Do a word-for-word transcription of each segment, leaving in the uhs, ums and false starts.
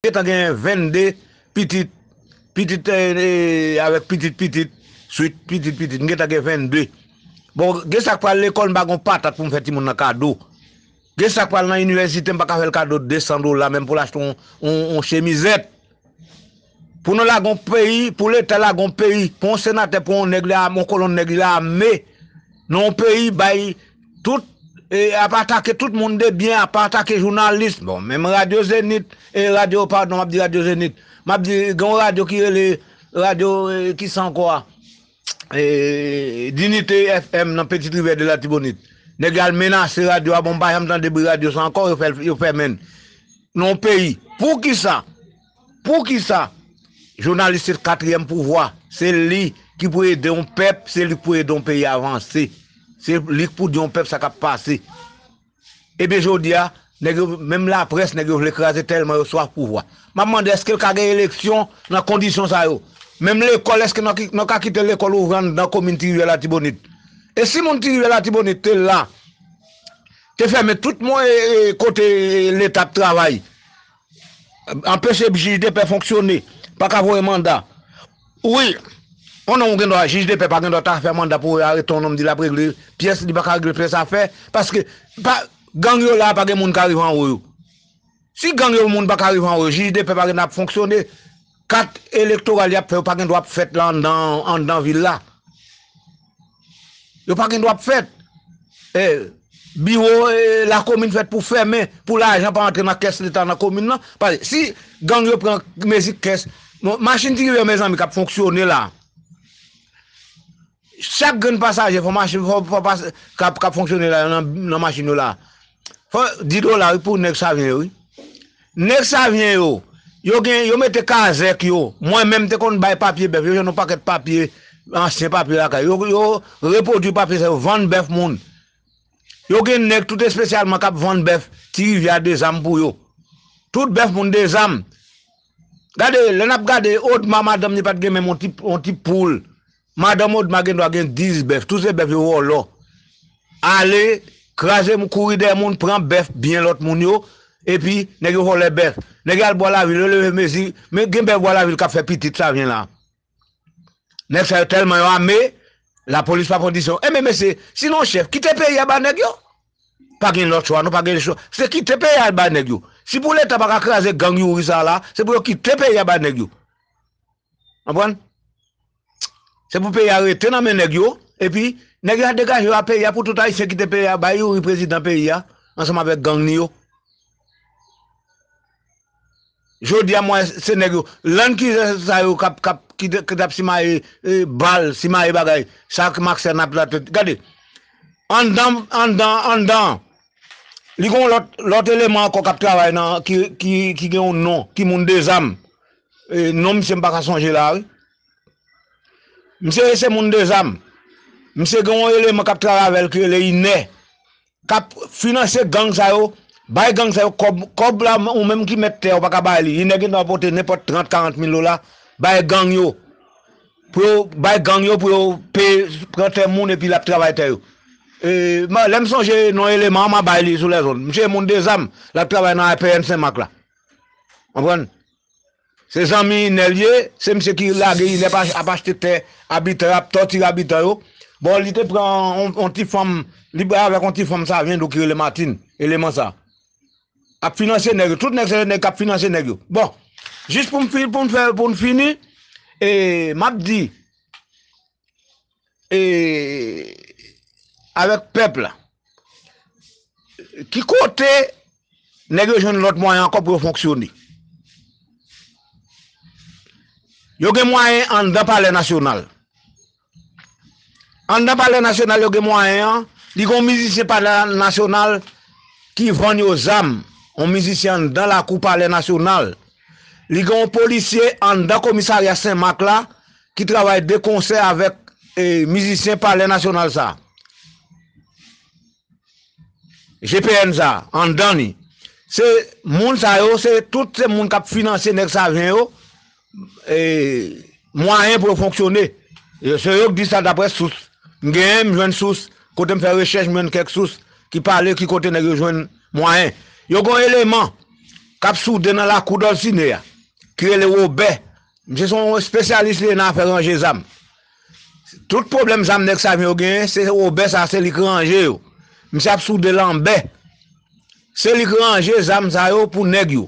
gentan gen vennde pitit, pitit, eh, eh, avèk pitit pitit, swit pitit pitit, m gentan gen vennde. Bon, gen sa k pral lekòl, m pa gen yon patat pou m fè timoun nan kado. Gen sa k pral nan inivèsite, m pa ka fè l kado de san dola, menm pou l achte yon, yon, yon chemizèt. Pou nou lage yon peyi, pou Leta lage yon peyi, pou yon senatè, pou yon nèg, li a-, yon kolonn nèg, li ame nan yon peyi, bay tout, e, ap atake tout moun de byen, ap atake jounalis. Bon, menm Radyo Zenith, e, radyo, padon, m ap di Radyo Zenith. M ap di, gen yon radyo ki rele, radyo, e, ki sa ankò a? E, Dinite F M nan Petite Rivière de l'Artibonite. Nèg yo al menase radyo a, bon, m pa janm tande bri radyo sa ankò, yo fè, yo fèmen l. Nan yon peyi. Poukisa? Poukisa? Jounalis se katriyèm pouvwa. Se li ki pou ede yon pèp, se li ki pou ede yon peyi avanse. Se li ki pou di yon pèp sa k ap pase. Ebyen, jodi a, nèg yo, menm laprès, nèg yo vle kraze tèlman yo swaf pouvwa. M ap mande, èske l ka gen eleksyon nan kondisyon sa yo? Menm lekòl, èske nou ki-, nou ka kite lekòl ouvri anndan komin Ti Rivyè Latibonit? E si moun Ti Rivyè Latibonit te la, te fèmen tout mwen, e, e, kote, e, Leta ap travay, anpeche jij de pè fonksyone, pa ka voye manda. Wi, yon nonm ou gen dwa, jij de pè pa gen dwa ta fè manda pou arete yon nonm, di l ap regle pyès, li pa ka regle pyès afè, paske pa, gang yo la, pa gen moun ka rive anwo yo. Si gang yo, moun pa ka rive anwo yo, jij de pè pa gen dwa ap fonksyone, kat elektoral y ap fè yo pa gen dwa ap fèt la anndan, anndan vil la. Yo pa gen dwa ap fèt. E, biwo, e, lakomin fèt pou fèmen, pou lajan pa antre nan kès Leta nan komin nan. Paske si gang yo pran mezi kès, bon, machin Ti Rivyè, mezanmi, k ap fonksyone la. Chak grenn pasaje, fò machin, fò, fò pas-, k ap, k ap fonksyone la, nan, nan machin yo la. Fò di dola, wi, pou nèg Savyen yo, wi. Nèg Savyen yo, yo gen, yo mete kazèk yo. Mwen menm te konn bay papye bèf, yo jwenn yon pakèt papye, ansyen papye lakay. Yo, yo repwodui papye sa yo, vann bèf moun. Yo gen nèg tout espesyalman k ap vann bèf Ti Rivyè a de zam pou yo. Tout bèf moun de zam. Gade, lè n ap gade, Odma, madanm li pa t gen menm yon ti, yon ti poul. Madanm Odma gen dwa gen dis bèf, tout se bèf yo vòlò. Ale, kraze moun, kouri dèyè moun, pran bèf, byen lòt moun yo, epi nèg yo vòlè bèf. Nèg yo al Bwa Lavil, yo leve mezi, men gen bèf Bwa Lavil k ap fè pitit Savyen la. Nèg sa yo tèlman yo ame, lapolis pa pran desizyon. Enben, mesye, sinon chèf, kite peyi a ba nèg yo. Pa gen lòt chwa, non, pa gen chwa. Se kite peyi a ba nèg yo. Si pou Leta pa ka kraze gang Youri sa la, se pou yo kite peyi a ba nèg yo. Konprann? Se pou peyi a rete nan men nèg yo, epi nèg yo a degaje yo a peyi a pou tout Ayisyen kite peyi a, bay Youri prezidan peyi a, ansanm avèk gang ni yo. Jodi a, mwen, se nèg yo, lann ki sa yo k ap, k ap, ki te, ki t ap simaye, e, bal, simaye bagay, sa k Maxène ap la tèt. Gade, anndan, anndan, anndan, li gen yon lòt, lòt eleman ankò k ap travay nan, ki, ki, ki gen yon non, ki moun de zam. E, non misye m pa ka sonje la, wi. Misye se moun de zam. Misye gen yon eleman k ap travay avè l ki rele Inè. K ap finanse gang sa yo, bay gang sa yo kòb, kòb la, ou menm ki mèt tè a, ou pa ka bay li. Inè gen dwa pote nenpòt trant, karant mil dola, bay gang yo. Pou yo, bay gang yo, pou yo peye, pran tè moun, epi l ap travay tè yo. E, ma-, lè m sonje non eleman an, m a bay li sou lèzonn. Misye moun de zam, l ap travay nan A P N Senmak la. Konprann? Se zanmi Inè l ye, se misye ki lage Inè pa, ap achte tè abitan, ap tòtire abitan yo. Bon, li te pran on, on ti fanm, li bay avèk on ti fanm Savyen tou ki rele Martine, eleman sa. Ap finanse nèg yo, tout nèg sa yo, nèg k ap finanse nèg yo. Bon, jis pou m fi-, pou m fè, pou m fini, e, m ap di, e, avèk pèp la. Ki kote nèg yo jwenn lòt mwayen ankò pou yo fonksyone? Yo gen mwayen anndan Palè Nasyonal. Anndan Palè Nasyonal, yo gen mwayen an. Li gen yon mizisyen Palè Nasyonal ki vann yo zam. Yon mizisyen anndan lakou Palè Nasyonal. Li gen yon polisye anndan komisarya Senmak la ki travay de konsè avèk, e, mizisyen Palè Nasyonal sa. G P N sa, anndan li. Se moun sa yo, se tout se moun k ap finanse nèg Savyen yo, e, mwayen pou yo fonksyone. E se yo k di sa daprè sous. M genyen, m jwenn sous. Kote m fè rechèch, m jwenn kèk sous ki pale ki kote nèg yo jwenn mwayen. Yo gen yon eleman. k ap soude nan lakou Dòsine a, ki rele Wobè. Misye se yon espesyalis li ye nan afè ranje zam. Tout pwoblèm zam nèg Savyen yo genyen, se Wobè sa, se li k ranje yo. Misye ap soude lanbè. Se li k ranje zam sa yo pou nèg yo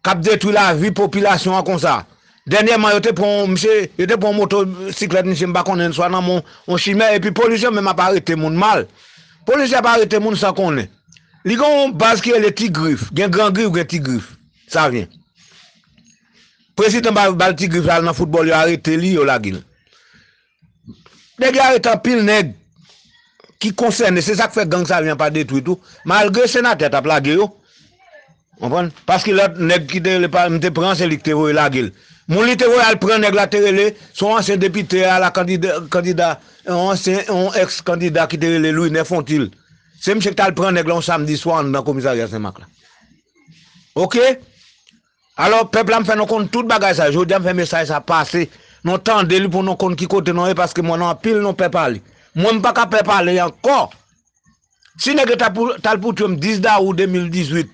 k ap detwi lavi popilasyon an konsa. Dènyèman, yo te pran yon, misye, yo te pran yon motosiklèt misye, m pa konnen, swa nan men yon chimè, epi polis yo menm ap arete moun mal. Polis yo ap arete moun san konnen. Li gen yon baz ki rele Ti Grif, gen Gran Grif, gen Ti Grif, Savyen. Prezidan ba, ba l Ti Grif la, al nan foutbòl, yo arete li, yo lage l. Nèg yo arete anpil nèg ki konsène, se sa k fè gang Savyen an pa detwi tou, malgre senatè t ap lage yo. Konprann? Paske lòt nèg ki te rele pa, m te pran, se li ki te voye lage l. Moun li te voye al pran nèg la te rele, se yon ansyen depite a la, kandida, kandida, yon ansyen, yon èks kandida ki te rele Louis Neuf Fontil. Se misye ki t al pran nèg la yon samdi swa anndan komisarya Senmak la. Oke? Alò, pèp la, m fè nou konn tout bagay sa. Jodi a, m fè mesaj sa pase. Nou tande li pou nou konn ki kote nou ye, paske mwen, nan anpil nou pè pale. Mwen, m pa ka pè pale ankò. Si nèg yo ta pou, t al pou tchwe m dis dawou de mil dizuit,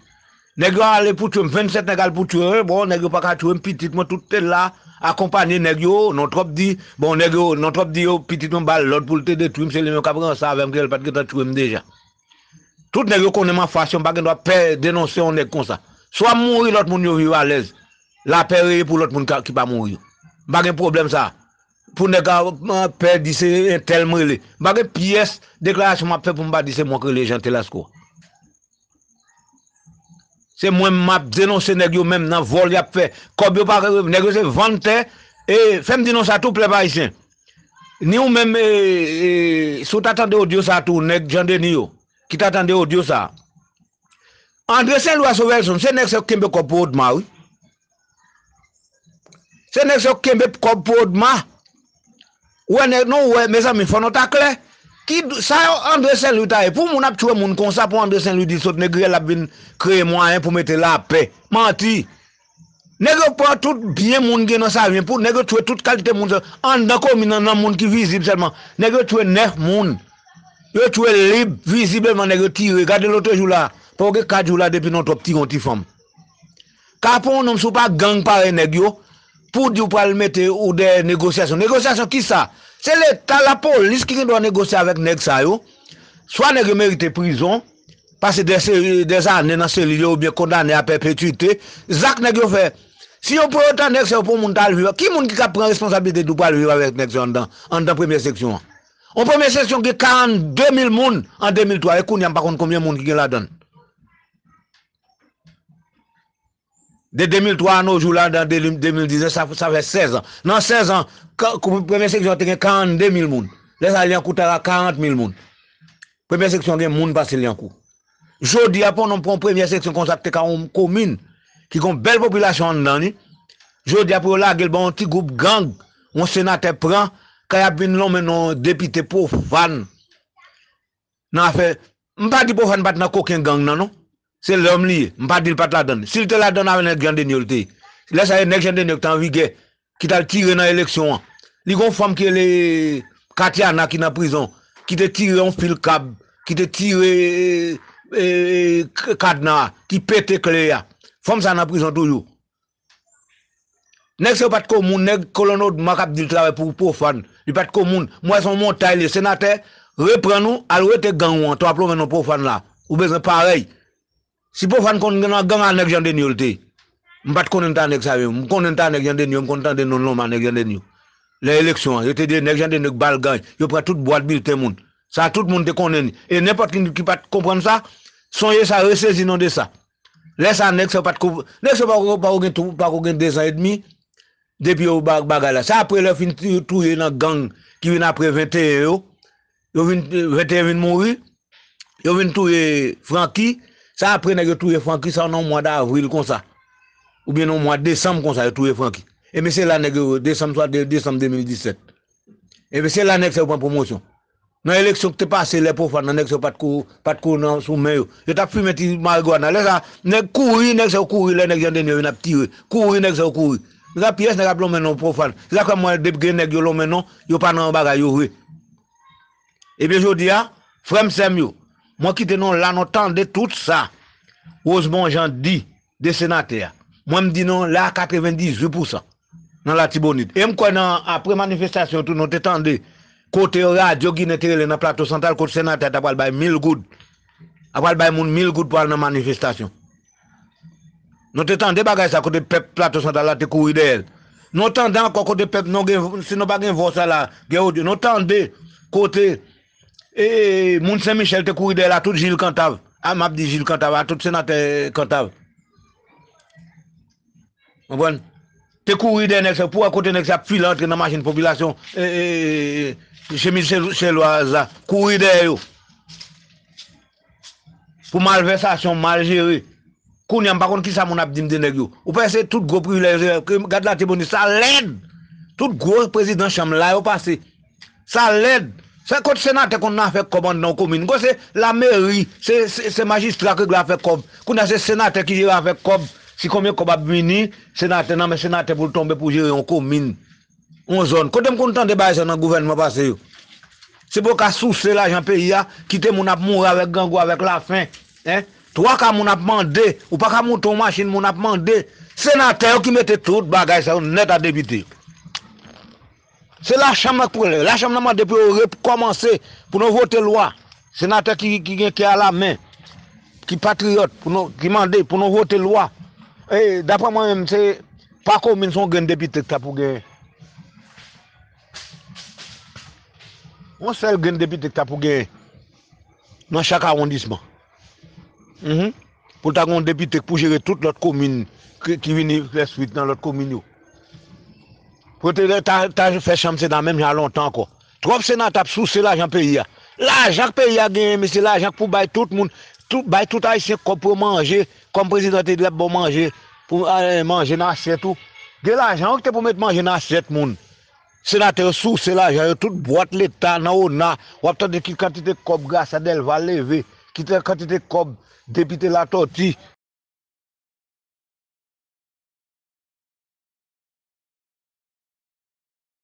nèg yo ale pou tchwe m, vennsèt nèg al pou tchwe m, bon, nèg yo pa ka tchwe m, pitit mwen tout te la, akonpanye nèg yo, non twòp di, bon, nèg yo, non twòp di yo, pitit mwen ba l lòd pou l te detwi m, se li menm k ap ranse avè m, ke l pa t gentan tchwe m deja. Tout nèg yo konnen m anfas yo, m pa gen dwa pè denonse yon nèg konsa. Swa m mouri, lòt moun yo viv alèz. Lapè reye pou lòt moun ka, ki pa mouri yo. M pa gen pwoblèm sa. Pou nèg a, a, pè di se entèl m rele. M pa gen pyès deklarasyon m ap fè pou m pa di se mwen k rele Jean Telasco. Se mwen m ap denonse nèg yo menm nan vòl y ap fè. Kòb yo pa, nèg yo se vann tè. E fè m di nou sa tou, pèp ayisyen. Ni ou menm, e, e, si w ta tande odyo sa tou, nèg Jan Deni yo, ki ta tande odyo sa. André Senlwi a Sovelson, se nèg sa yo kenbe kòb pou Odma, wi. Se nèg sa yo kenbe kòb pou Odma. Ou wè nèg, non, ou wè, mezanmi, fò nou ta klè. Ki, sa yo André Senlwi ta ye? Pou moun ap tchwe moun konsa, pou André Senlwi di sot nèg riyèl ap vin kreye mwayen pou mete lapè. Manti. Nèg yo pran tout byen moun gen nan Savyen pou nèg yo tchwe tout kalite moun sa. Anndan komin nan, nan moun ki vizib sèlman. Nèg yo tchwe nèf moun. Yo tchwe lib, vizibleman nèg yo tire. Gade lotrejou la, pa gen kat jou la depi non twòp tire yon ti fanm. Ka pou yon nonm si w pa gang parèy nèg yo, pou w di w pral mete ou dèyè negosyasyon. Negosyasyon kisa? Se Leta, lapolis ki gen dwa negosye avèk nèg sa yo. Swa nèg yo merite prizon, pase dè se-, dèzane nan selil yo oubyen kondane a pèpetwite. Zak nèg yo fè. Si yo pran otan nèg sa yo pou moun t al viv, ki moun ki ka pran responsablite di w pral viv avèk nèg sa yo anndan, anndan premyè seksyon an? Yon premyè seksyon gen karannde mil moun an de mil twa, e kounye a m pa konn konbyen moun ki gen ladan l. De de mil twa a nos jours la, nan de, de mil diznèf, sa, sa fè sèz an. Nan sèz an, ka-, kou-, premyè seksyon an te gen karannde mil moun. Lè sa, Lyankou ta ka karant mil moun. Premyè seksyon gen moun pase Lyankou. Jodi a, pou nou pran premyè seksyon konsa, ki te ka yon komin, ki gen yon bèl popilasyon anndan li. Jodi a, pou yo lage l ban yon ti gwoup gang, yon senatè pran, kay ap vin lonmen non depite pwofàn. Nan afè, m pa di Pwofàn pa t nan kokenn gang nan, non. Se lòm li ye. M pa di l pa t ladann. Si l te ladann avè nèg Jan Deni yo, l te ye. Lè sa, e nèg Jan Deni yo ki te an vigè, ki t al tire nan eleksyon an. Li gon fanm ki rele Katiana ki nan prizon, ki te tire yon fil kab, ki te tire, e, e, e, k-, kadna a, ki pete kle a. Fanm sa nan prizon toujou. Nèg sa yo pa t ko moun, nèg kolonn Odma k ap di l travay pou Pwofàn. Li pa t ko moun. M wè se yon montay li ye. Senatè, reprann ou, al wete gang ou an, to ap lonmen non Pwofàn la. Ou bezwen parèy. Si Pwofàn konn nan gang a nèg Jan Deni yo l te ye. M pa t konnen ta nèg sa yo. M konnen ta nèg Jan Deni yo, m konn tande non l lonmen a nèg Jan Deni yo. Lè eleksyon an, yo te di nèg Jan Deni yo k ba l gang, yo pran tout bwat bilten moun. Sa tout moun te konnen li. E nenpòt ki, ki pa t konprann sa, sonje sa, resezi nou de sa. Lè sa, nèg sa yo pa t ko, nèg sa yo pa ko, pa ko gen tou, pa ko gen dezan edmi depi yo ba-, bagay la. Sa apre lè yo fin tou-, touye nan gang ki vin apre venteyen yo, yo vin, venteyen vin mouri, yo vin touye Francky. Sa apre nèg yo touye Francky, sa nan mwa davril konsa. Oubyen nan mwa desanm konsa, yo touye Francky. Ebyen se la nèg yo, desanm, swa de-, desanm de mil disèt. Ebyen se la nèg sa yo pran pwomosyon. Nan eleksyon ki te pase lè Pwofàn nan, nèg sa yo pa t ko, pa t ko nan sou men yo. Yo t ap fimen ti marigwana. Lè sa, nèg kouri, nèg sa yo kouri, lè nèg Jan Deni yo vin ap tire. Kouri, nèg sa yo kouri. Gen pyès nèg ap lonmen non Pwofàn. Se sa k fè m wè depi gen nèg yo lonmen non, yo pa nan bagay yo vre. Ebyen jodi a, frè m, sè m yo, mwen kite nou la, nou tande tout sa Rosemond Jean di. de senatè a. Mwen m di nou la a katrevendizuit pousan nan Latibonit. E m kwè nan apre manifestasyon tou nou te tande kote yo radyo Ginen te rele nan Plato Santral kote senatè a ta pral bay mil goud. A pral bay moun mil goud pou al nan manifestasyon. Nou te tande bagay sa kote pèp Plato Santral la te kouri dèyè l. Nou tande ankò kote pèp nou gen, si nou pa gen vwa sa la, gen odyo. Nou tande kote e, moun Sen Michèl te kouri dèyè l a tout Jil Kantav. A m ap di Jil Kantav, a tout senatè Kantav. Konprann? Te kouri dèyè nèg sa, pou wè kote nèg sa ap file antre nan machin popilasyon, e, e, e, chemiz chelwaz la, kouri dèyè yo. Pou malvèsasyon, mal jere. Kounye a, m pa konn kisa moun ap di m de nèg yo. Ou pa wè se tout gwo privilèj yo, ke, gad Latibonit, sa lèd! Tout gwo prezidan chanm la yo pase. Sa lèd! Se kot senatè konn nan afè kòb anndan yon komin. Gwo se lameri, se, se, se majistra k regle afè kòb. Kounye a se senatè ki jere afè kòb. Si konbyen kòb ap vini, senatè nan men senatè pou l tonbe pou jere yon komin. Yon zòn. Kote m konn tande bagay sa nan gouvènman pase yo? Se pou yo ka souse lajan peyi a, kite moun ap mouri avèk grangou, avèk lafen. Hein? Twa ka moun ap mande, ou pa ka moute yon machin moun ap mande. Senatè yo ki mete tout bagay sa yo nèt a depite. Se lachanm nan k pou, lachanm nan mande pou yo rekòmanse, pou nou vote lwa. Senatè ki, ki gen kè a la men, ki patriyòt, pou nou, ki mande pou nou vote lwa. E, daprè mwen menm, se pa komin, se yon grenn depite k ta pou genyen. Yon sèl grenn depite k ta pou genyen nan chak awondisman. Mhm. Pou l ta gen yon depite k pou jere tout lòt komin ki, ki vini fè swit nan lòt komin yo. Pou yo te ta, ta fè chanm sena menm jan a lontan ankò. Twòp sena t ap souse lajan peyi a. Lajan k peyi a genyen, mesye, lajan k pou bay tout moun, tout, bay tout Ayisyen kòb pou yo manje, kòm prezidan te di l ap ba w manje, pou, eh, manje nan asyèt ou. Gen lajan wi ki te pou met manje nan asyèt moun. Senatè yo souse lajan yo, tout bwat leta nan ona, w ap tande ki kantite kòb Gracia Delva leve, ki te, kantite kòb depite Latòti,